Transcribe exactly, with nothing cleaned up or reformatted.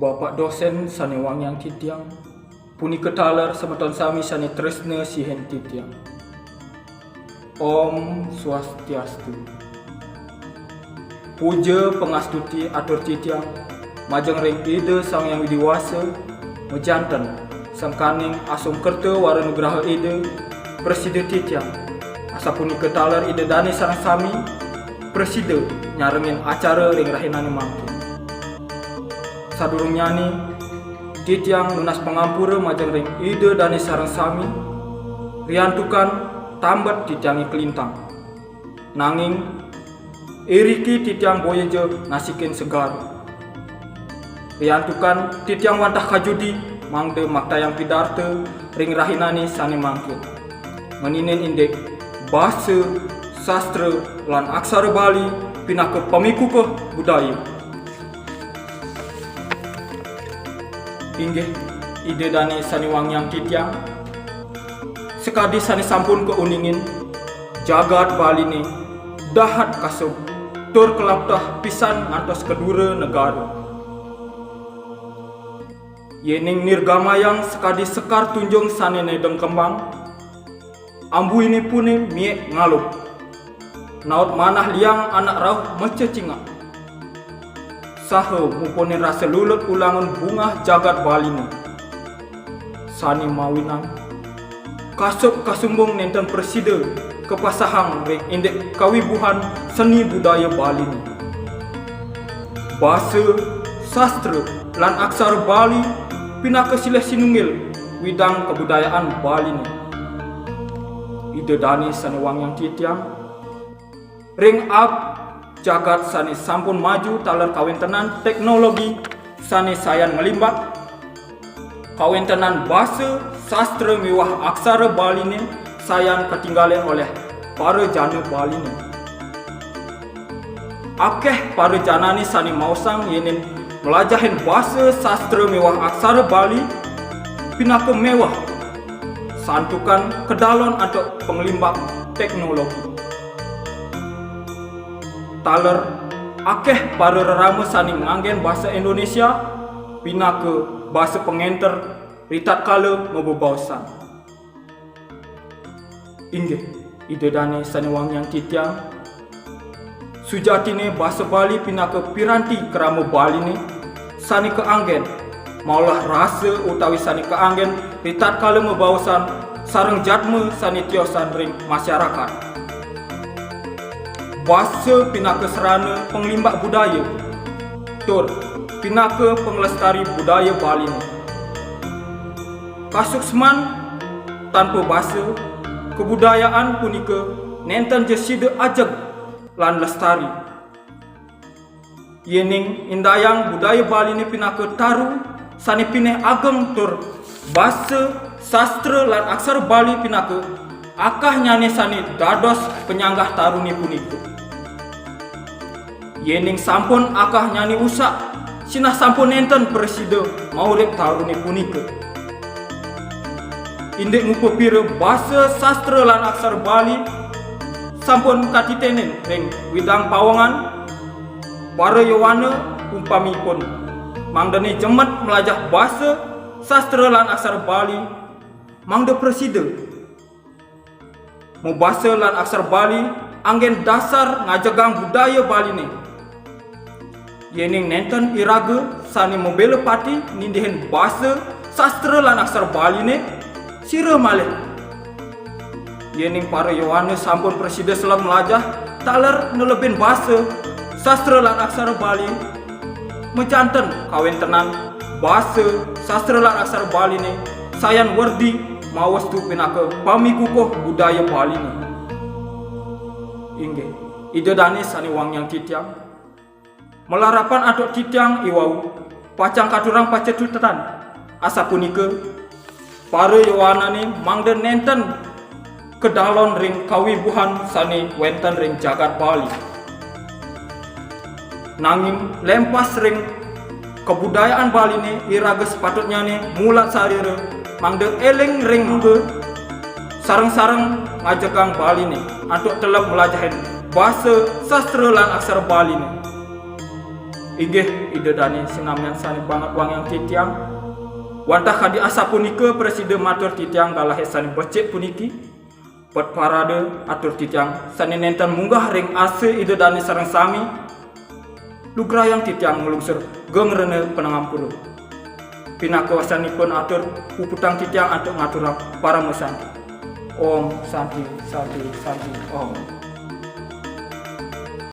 Bapak dosen sane wangiang titiang, punika taler semeton sami sane tresna sihin titiang. Om Swastiastu. Puja pangastuti atur titiang majeng ring Ida Sang Hyang Widi Wasa, majanten sangkaning asung kerta wara nugraha Ida, prasida titiang, asapunika taler Ida dane sareng sami, prasida nyarengin acara ring rahinane mangkin. Sadurungnyane, titiang nunas pangampura majeng ring Ida dane sareng sami, riantukan tambet titiange kalintang. Nanging, iriki titiang boya ja nasikin segara. Riantukan titiang wantah kajudi mangda maktayang pidarta ring rahinane sane mangkin. Ngeninin indik basa, sastra, lan aksara Bali pinaka pamikukuh budaya. Inggih, Ida dane sane wangiang titiang, sakadi sane sampun kauningin, jagat Baline dahat kasub tur kalaptah pisan ngantos ka dura negara. Yening nirgamayang sakadi sekar tunjung sane nedeng kembang, ambuinipune miik ngalub. Naut manah liang anak rauh macecingak. Saha mupunin rasa lulut ulangun bungah jagat Baline. Sane mawinan kasub kasumbung nenten prasida kapasahang ring indik kawibuhan seni budaya Baline. Basa, sastra, lan aksara Bali pinaka silih sinunggil widang kabudayaan Baline. Ida dane sane wangiang titiang, ring aab jagat sane sampun maju taler kawentenan teknologi sane sayan nglimbak, kawentenan basa, sastra miwah aksara Baline sayan katinggalin olih para jana Baline. Akeh para janane sane maosang yening mlajahin basa, sastra miwah aksara Bali pinaka meweh, santukan kadalon antuk panglimbak teknologi. Taler, akeh para rerama sane nganggen basa Indonesia pinaka basa pangenter ritatkala mabebaosan. Inggih, Ida dane sane wangiang titiang, sujatine basa Bali pinaka piranti krama Baline sane kaanggen maulah rasa utawi sane kaanggen ritatkala mabaosan sareng jadma sane tiosan ring masyarakat. Basa pinaka sarana panglimbak budaya, tur pinaka panglestari budaya Baline. Kasuksman tanpa basa, kabudayaan punika nenten ja sida ajeg lan lestari. Yening indayang budaya Baline pinaka taru sane pinih ageng tur basa, sastra, lan aksara Bali pinaka akahnyane sane dados panyanggah tarune punika. Yening sampun akahnyane usak, sinah sampun nenten prasida maurip tarune punika. Indik ngupapira basa, sastra, lan aksara Bali sampun katitenin ring widang pawangan, para yowana umpamipun mangdane jemet mlajah basa, sastra, lan aksara Bali, mangda prasida mabasa lan aksara Bali anggen dasar ngajegang budaya Baline. Yening nenten iraga sane mabela pati nindihin basa, sastra, lan aksara Baline, sira malih. Yening para yowana sampun prasida selem mlajah taler nelebin basa, sastra, lan aksara Bali, majanten kawentenan basa, sastra, lan aksara Baline sayan werdi mawestu pinaka pamikukuh budaya Baline. Inggih, Ida dane sane wangiang titiang, malarapan antuk titiang iwau pacang katurang pacetutan, asapunika, para yowanane mangda nenten kadalon ring kawibuhan sane wenten ring jagat Bali. Nanging lempas ring kabudayaan Baline, iraga sapatutnyane mulat sarira mangda eling ring mangga sareng-sareng ngajegang Baline antuk teleb mlajahin basa, sastra, lan aksara Baline. Inggih Ida Dane sinamian sane banget wangiang titiang. Wantah kadi asapunika prasida matur titiang galahe sane becik puniki. Pet parade atur titiang sane nenten munggah ring asa Ida Dane sareng sami. Lugrayang titiang nglungsur geng rena panangampura. Pinaka wasanipun atur puputang titiang antuk ngaturang parama santi. Om Santi, Santi, Santi, Om.